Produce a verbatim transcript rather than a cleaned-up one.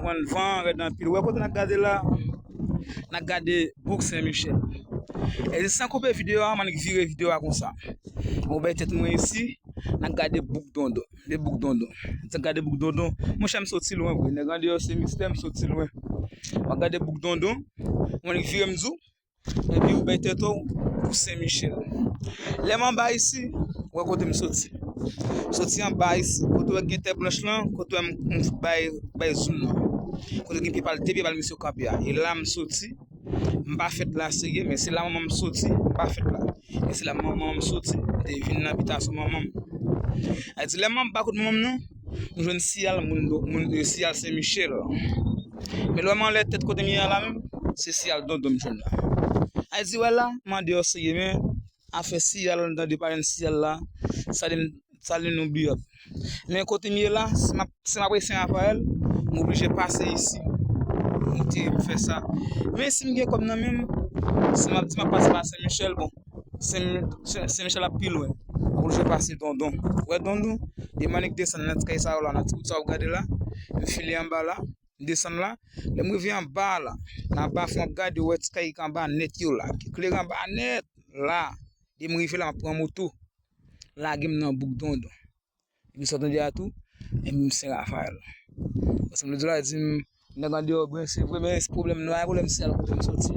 Pran van rèd anpil. Wè kote n ap gade la? N ap gade bouk Sen Michèl. E san koupe videyo a, m annik vire videyo a konsa. Ou bay tèt mwen isi, n ap gade bouk Dondon. De bouk Dondon. N ap gade bouk Dondon. Monchè, m soti lwen vre. Nèg andeyò se mistè, m soti lwen. M ap gade bouk Dondon. M annik vire m di w. Epi ou bay tèt ou pou Sen Michèl. Lè m anba isi, wè kote m soti. M soti anba isi, kote wè gen tè blanch lan, kote wè m, m bay, bay zoom nan. Kote gen pye pal, de pye pal misye kanpe a. E la m soti, m pa fèt la serye, men se la manman m soti, m pa fèt la. E se la manman m soti, m te vin nan bitasyon manman m. A di lè m anba kot manman m nan, m jwenn siyal moun, moun, siyal Sen Michèl. Men lè m anlè tèt kote m ye a la menm, se siyal Dondon m jwenn la. A di wè la, m andeyò serye, men afè siyal, m tande pale de siyal la, sa li, sa li nou biyòt. Men kote m ye la, si m ap, si m ap rete Sen Rafayèl, m oblije pase isi. M te, m fè sa. Men si m gen kòb nan men m, si m ap, si m ap pase pa Sen Michèl, bon, Sen, Sen, Sen Michèl ap pi lwen. M oblije pase Dondon. Wè Dondon, e m annik desann nan ti kay sa yo la, nan ti wout sa w ap gade la. M file anba la, m desann la. Lè m rive anba la, nan bafon ap gade, wè ti kay k anba nèt yo la. Ki klere anba nèt la. E m rive la, m ap pran moto. Lage m nan bouk Dondon. Epi sa w tande a tou, epi m Sen Rafayèl. Paske m te di w la, di m, nèg andeyò byen, se vre, men se pwoblèm nwa, pwoblèm siyal kote m soti.